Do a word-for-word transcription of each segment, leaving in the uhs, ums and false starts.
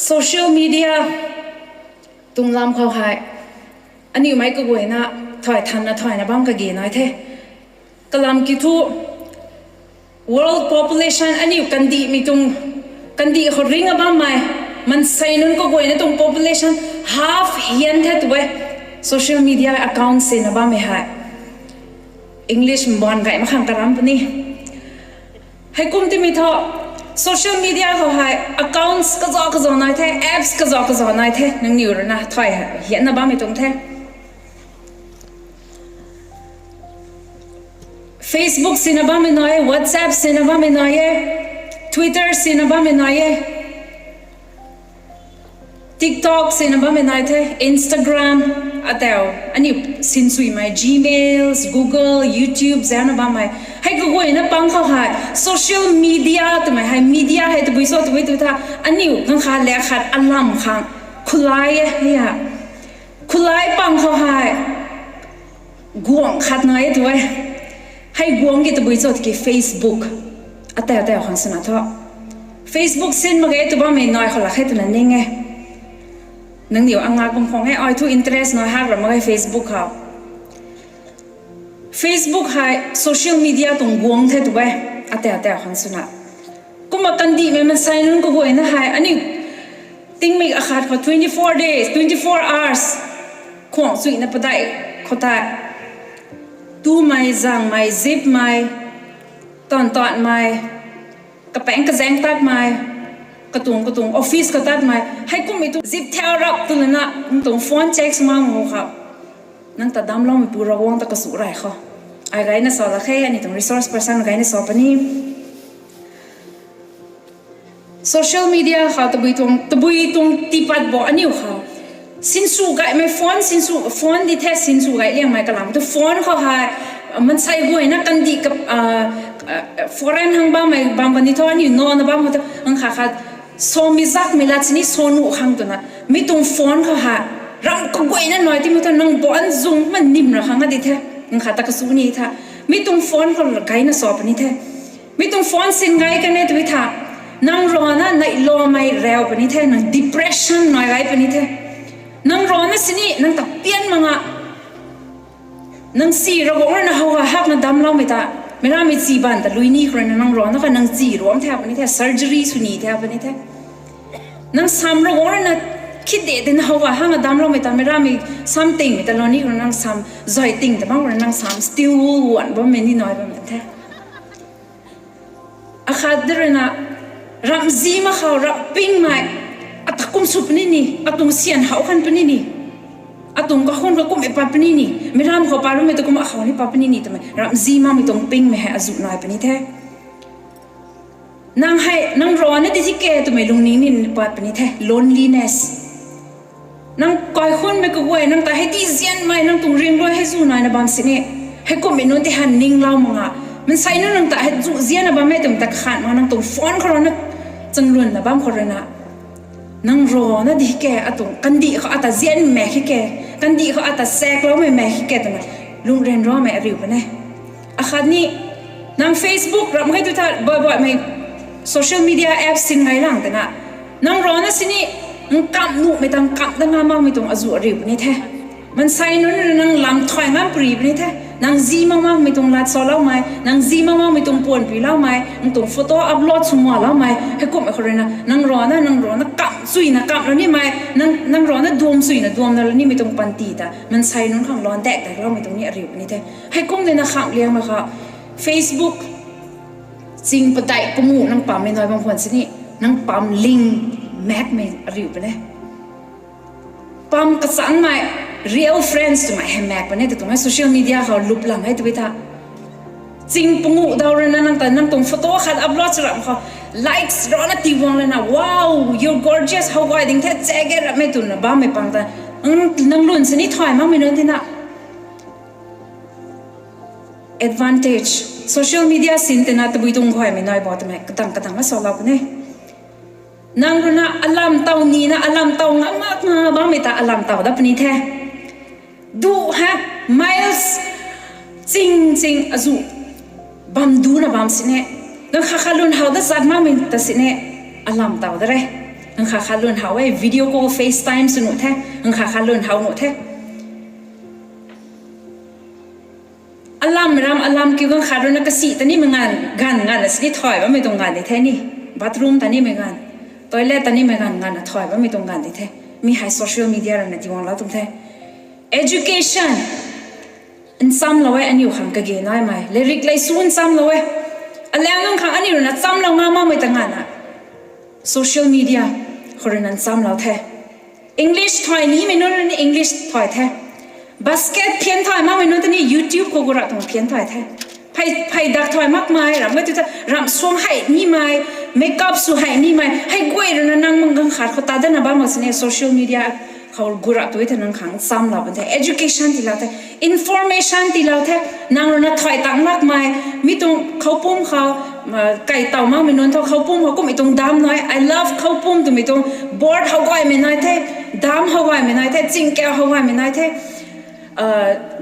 Social media tuang lam khou hei aniu mei kaguayna thay thanna thayna bam kage nai the. Kalam kiu thu world population aniu kandihmei tuang, kandih khou ringna bammei maansei nunc kaguayna tuang population half hian the tu e. Social media account sina bammei hei English mbaanv gay mak khang karam puni. Heikum timei thu social media khou hei accounts kazauh kazauh nai the, apps kazauh kazauh nai the, nangniw rui na thay hianna bammei tuang the. Facebook sina bammei nai e, WhatsApp sina bammei nai e, Twitter sina bammei nai e, TikTok sina bammei nai the, Instagram, atau aniu sinsuimei Gmails, Google, YouTube zana bammei. Hei kaguayna pang khou hei social media twmei hei, media hei tabui cho tabui tu tha, aniu kangkha le khat alam khang khulai e, ya. Khulai pang khou hei guang khat nai e tu e. Hei guang ki tabui cho tiki Facebook. Atau atau khang swna thu Facebook sin mak ge tw bammei nai khou lak khe twna ning e. Nangniw anga kum khwang e, ai thu interest nai hak ra mak ge Facebook khou. Facebook hei social media tuang guang the tu e. Atau atau khang swna. Kumna kandihmei maansei nunc kaguayna hei aniu tingmik akhat khou twenty-four days, twenty-four hours khwang chuina padeih khou tei tumei, zangmei, zipmei, taanv taanmei, kapaeng kazaeng tatmei, katuang katuang office khou tatmei, heikummei tu zip thau rap twna na, nang tuang phone check sw mak khou, nang ta damcloumeipu Ravguangc ta kasu rey khou. Ai gayna sa lak khe, aniu tuang resource person gayna sa puni. Social media khou tabui tuang, tabui tuang tiipat bo aniu khou. Sinsw gaymei phone, sinsw phone di the, sinsw gay liangmei kalam tu phone khou hei, maansei guayna kandih ka, foreign hang bammei bam kani thu aniu nowna bam khou tu, nang kha kha, somei zakmei lat sini sonu khang twna, mi tuang phone khou hei, ram kaguayna nai timei thu nang baanc zung ma nim ra khang a di the, nang kha ta kasu ni tha, mi tuang phone khou gayna sa puni the. Mi tuang phone sin gay kan e tw tha, nang rana neihloumei rau puni the, nang depression nai gay puni the. Nang rana sini, nang ta pian mak nga. Nang si Ravguangc rui na how ha hakna damcloumei ta, meic rammei chi baanv ta lui ni khou rui na nang rana kha nang chi ruam thau puni the, surgery sw ni thau puni the. Nang sam Ravguangc rui na khit de dina how ha hakna damcloumei ta, meic rammei sam tingmei ta lou ni khou rui na nang sam zay ting ta bam khou rui na nang sam steel wool wan bammei ni nai bam the. Akhat di rui na, ramh zi mak khou, ramh pingmei, ata kum sw puni ni, atuang syan how khan puni ni, atuang kahun khou kummei pat puni ni, meic ram khou pat bammei tu kum akhou ni pat puni ni twmei, ramh zi makmei tuang pingmei hei azuh nai puni the. Nang hei, nang rana di thi ke twmei lungning ni pat puni the, loneliness. Nang kaikhunmei kaguay, nang ta hei di zianmei, nang tuang ring rui hei zu naina bam sini. Heikummei nunc ti han ninglou mak nga. Maansei nunc nang ta hei zu zianna bammei twmei ta kakhan mak nang tuang phone khou rui na, changlunna bam khou rui na. Nang rana di ke, atuang kandih khou ata zianmei ki ke, kandih khou ata sakloumei mei ki ke twna, lungh ryanramei ariu puni. Akhat ni, nang Facebook ram khe tu tha, boi boimei social media apps sin gay lang twna. Nang rana sini, nang kamh nuhmei tang kamh da nga makmei tuang azuh ariu puni the. Maansei nunc rui nang lam thay ngam pari puni the. Nang zi mak makmei tuang lat saloumei, nang zi mak makmei tuang puan piloumei, nang tuang photo upload sw maloumei, heikumhmei khou rui na, nang rana, nang rana kamh chuyna kamhlou nimei, nang, nang rana duam chuyna duamna lou nimei tuang panty ta, maansei nunc khang luan dak dakloumei tuang ni ariu puni the. Heikum di na khamh liangmei kha, Facebook, ching padeih panguh nang pammei nai bam khwan sini, nang pam ling makmei ariu puni. Pam kachangmei, real friends twmei hei mak puni ta tuang e social media khou lup lang e tw tha. Ching panguh daw rui na nang ta, nang tuang photo khat upload sw ram khou, likes rana tiiguang lana, wow, you're gorgeous, how guay ding the, chege rammei twna bammei pang ta, nang, nang lun sini thay makmei nunc tina. Advantage, social media sin tina tabui tuang guaymei nai bo twmei, katang katang na salou puni. Nang rui na alam taw nina, alam taw ngam mak nga bammei ta alam taw dat puni the. Du ha, miles, ching ching azuh, bam duna bam sini. Nang kha kha lun how dat zat makmei ta sini, alam taw dat re. Ganv khat khat lun how e, video call, FaceTime sw nuh the, ganv khat khat lun how nuh the. Alam ram alam kiu ganv khat rui na kasi ta nimei ganv, ganv, ganv na sini thay bammei tuang ganv di the ni. Bathroom ta nimei ganv, toilet ta nimei ganv, ganv na thay bammei tuang ganv di the. Mi hei social media rui na tiwanglou tuang the. Education nchamlou e, aniu khang kage naimei. Leirik lei su nchamlou e. Alang nunc khang aniu rui na chamlou nga makmei ta nganvna social media khou rui na nchamlou the. English thay nimei nunc rui ni English thay the. Basket phian thay makmei nunc ta ni YouTube khou gu rap tuang phian thay the. Phey, phey dak thay makmei, ram ngai tu ta, ram suang hei nimei, makeup sw hei nimei, hei guay rui na nang mang ganv khat khou ta datna bam mak sini social media khou gu rap tu ta nang khang chamlou bam the. Education tiilou the, information tiilou the, nang rui na thay tang lakmei, mi tuang Khoupum khou, kai taw makmei nunc thu Khoupum khou kummei tuang dam nai, I love Khoupum twmei tuang board how gaymei nai the, dam how gaymei nai the, chingkau how gaymei nai the.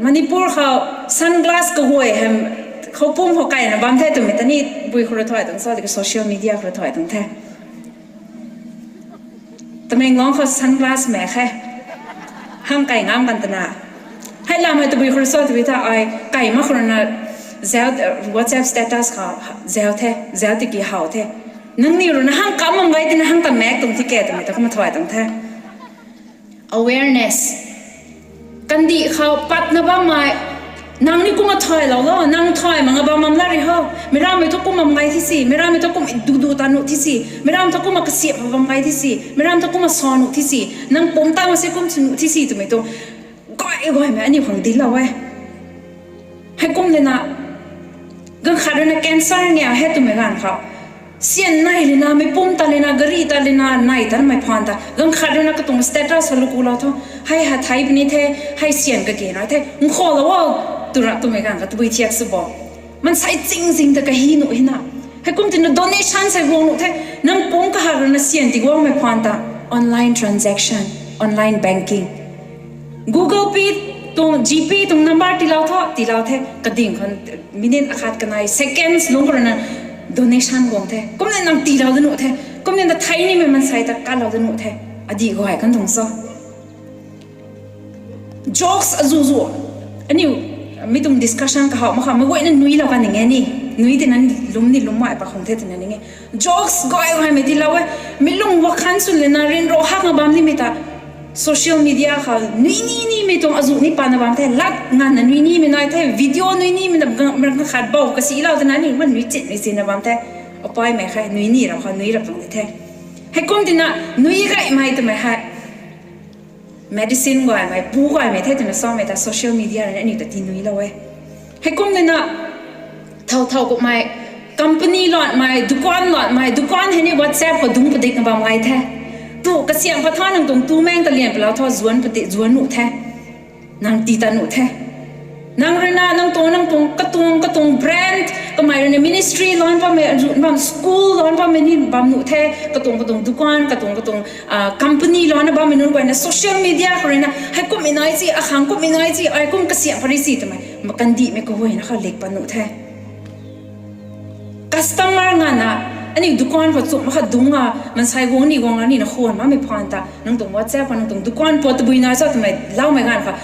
Manipur khou sunglass kaguay hei Khoupum khou kaina bam the twmei ta ni bui khou rui thay tuang sa, tiki social media khou rui thay tuang the. Tamenglong khou sunglass mak khe. Hang kai ngam kan twna. Hei lam hei tabui khou rui sa tabui tha ai kai mak khou rui na zau, WhatsApp status khou zau the, zau tiki how the. Nangniw rui na hang kam mam gay tina hang ta mak tuang tike twmei ta kumna thay tuang the. Awareness. Kandih khou patna bammei. Nang ni kumna thaylou lo, nang thay mak nga bam mam la ri ho. Meic rammei thu kum bam gay thi si, meic rammei thu kum dudu ta nuh thi si, meic ram thu kumna kasiap bam gay thi si, meic ram thu kumna sa nuh thi si, nang pumc ta mak se kum sw nuh thi si twmei tu gay gaymei aniu khang dinclou e. Heikum lana, ganv khat rui na cancer nge he twmei ganv khou, syan nai lana, meic pumc ta lana, gari ta lana, nai tanmei phaan ta ganv khat rui na katuang status sa lu kulou thu, hei ha thei puni the, hei syan kage nai the, nkhoulou o, tu rap twmei ganv kha tabui thiak sw bo. Maansei ching zing ta kahi nuh hina. Heikum tina donation sei guang nuh the, nang pumc kahak rui na syan tiguangmei phaan ta, online transaction, online banking. Google Pay tuang, GPay tuang number tiilou tho, tiilou the, kading khou minute akhat kanei seconds lungc khou rui na donation guang the. Kumna nang tiilou da nuh the. Kumna na thei nimei maansei ta kalou da nuh the. Adih guay kan tuang sa. Jokes azuzu. Aniu mi tuang discussion kahaw mak kha, meic guayna nuilou kan ning e ni. Nui tina lum ni lum mai pa khang the twna ning e. Jokes gay gaymei tiilou e. Mi lung wakhan swn lana ryanra hak nga bam nimei ta social media khou nui ni nimei tuang azuh ni pana bam the. Lat nganvna nui nimei nai the. Video nui nimei na ganv khat bou kasilou twna ni man nui chin nui chinna bam the. Apaimei khe nui ni rap khou nui rap tuang di the. Heikum tina nui gaymei twmei hei medicine gaymei, pu gaymei the twna samei ta social media rui na aniu ta tinuilou e. Heikum lana, thow thow kummei, company lanmei, dukan lanmei, dukan hei ni WhatsApp khou dungc padikna bam gay the. Tu kasiamh patha nang tuang tu meng ta lian palou tho zuanc padi zuanc nuh the. Nang tii ta nuh the. Nang rui na nang tuang, nang tuang, katuang, katuang brand, kamei rui na ministry lan bammei, azuh bam school lan bammei ni bam nuh the, katuang, katuang dukan, katuang, katuang, company lana bammei nunc guayna social media khou rui na, hei kummei nai si, akhang kummei nai si, ai kum kasiamh pari si twmei, makandihmei kaguayna khou lik pat nuh the. Customer nganvna, aniu dukan khou chumh mak kha dungc a, maansei guang ni guang a ni na khwan makmei phaan ta, nang tuang WhatsApp khou nang tuang dukan pat tabui nai sa twmei loumei ganv kha,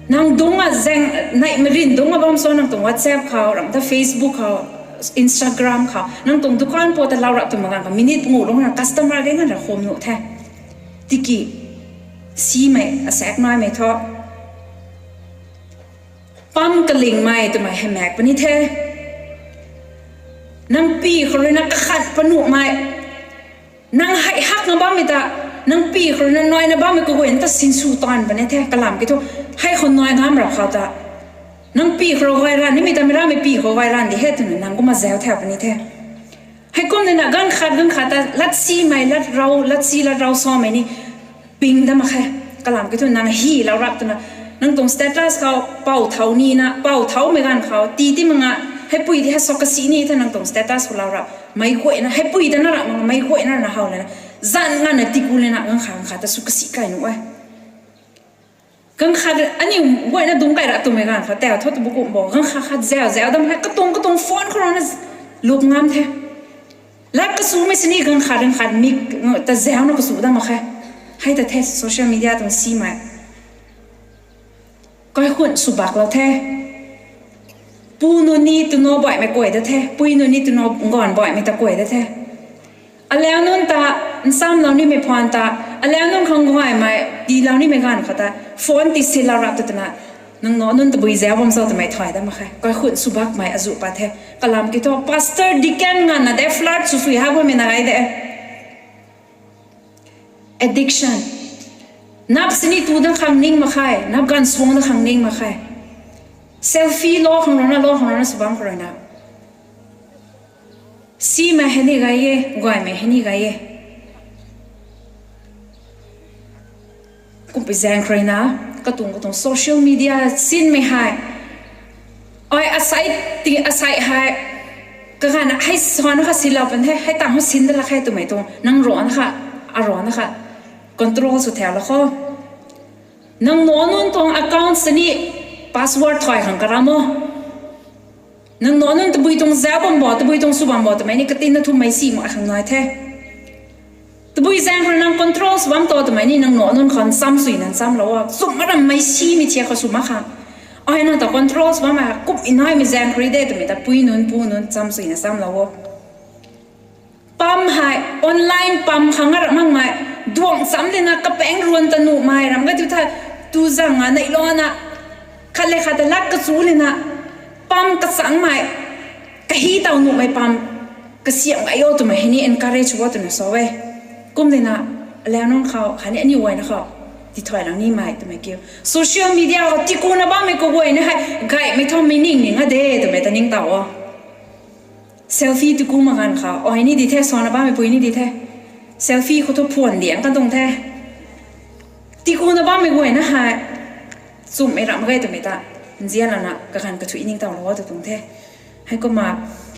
nang dungc a zaeng, neih marin dungc a bam so nang tuang WhatsApp khou, ram ta Facebook khou, Instagram khou, nang tuang dukan pat ta lou rap twmei ganv kha, minute panguh lungc na customer gay nganv ra khwan nuh the. Tiki, simei, asaekc naimei thu. Pam kalingmei twmei hei maek puni the. Nang pi khou rui na kakhat panuhmei. Nang hei hak na bammei ta, nang pi khou rui na nai na bammei kaguayna ta sinsw taanv puni the, kalam kiu thu. Hei khou nai ngam rap khou ta. Nang pi khou rui gay ranv nimei ta meic rammei pi khou gay ranv di he twna nang kumna zau thau puni the. Heikum lana ganv khat ganv khat ta latsimei, lat rau, latsi lat rau samei ni ping da mak khe. Kalam kiu thu nang hilou rap twna, nang tuang status khou, pou thau nina, pou thaumei ganv khou, tii ti mak nga, heipui di hei sa kasi ni the nang tuang status khou lou rap. Meic guayna, heipui ta na rap mak nga, meic guayna na how lana, zanc nganvna tiku lana, ganv khat ganv khat ta sw kasi kai nuh e. Ganv khat, aniu guayna dungc kai rap twmei ganv khat, tau thu tabui kum bo, ganv khat khat zau, zau dam hei, katuang, katuang phone khou rui na, luk ngam the. Lat kasumei sini ganv khat ganv khat mik ta zauna kasu dam mak khe. Hei ta the social media tuang simei kaikhun sw baklou the. Pu nunc ni twna baihmei kuay da the, pui nunc ni twna ganv baihmei ta kuay da the. Alau nunc ta, nsamlou nimei phaan ta, alau nunc khang gaymei tiilou nimei ganv khou ta phone tisilou rap tu twna, nang nac nunc tabui zau bam cho twmei thay dam mak khe. Kaikhun sw bakmei azuh pat the. Kalam kiu thu pastor, deacon nganvna de flirt sw sui ha bammei na gay de. Addiction. Nap sini tu da khang ning mak khe, nap ganv suang da khang ning mak khe. Selfie lou khang rana, lou khang rana sw bam khou rui na, simei hei ni gay e, gaymei hei ni gay e. Kumpi zaeng khou rui na, katuang katuang social media sinmei hei, ai asei, ti asei hei, kaganv hei sana kha silou pan the, hei tang hou sin da lak khe twmei tuang nang rana kha, arana kha control sw thau lou khou. Nang nac nunc tuang account sini password thay khang karam o. Nang nac nunc tabui tuang zau bam bo, tabui tuang sw bam bo twmei ni katinna thumei si mak khang nai the. Tabui zaeng khou nang control sw bam to twmei ni nang nac nunc khou ncham suina nchamlou o. Chum marammei simei thiak khou sw mak khang, ai na ta control sw bammei kummei naimei zaeng khou rui de twmei ta pui nunc pu nunc cham suina nchamlou o. Pam hei online pam khang a ram makmei, duang cham lena kapaeng ruan ta nuhmei ram ka tu tha, tu zang a neihlouna, khat le khat ta lat kachu lena, pam kachangmei, kahi taw nuhmei pam kasiam gay o twmei hei ni encourage o twna sa e. Kum lena, alau nunc khou khatni aniu guayna khou tithaylou nimei twmei kiu. Social media khou tikuna bammei kaguayna hei gaymei thaumei ning ning a de twmei ta ningtow o. Selfie tiku mak ganv khou, ai ni di the, sana bammei pui ni di the. Selfie khou thu phone diang ka tuang the. Tikuna bammei guayna hei chumhmei ram mak ge twmei ta nzianlouna kaganv kathuic ningtowlou o tw tuang the. Heikumna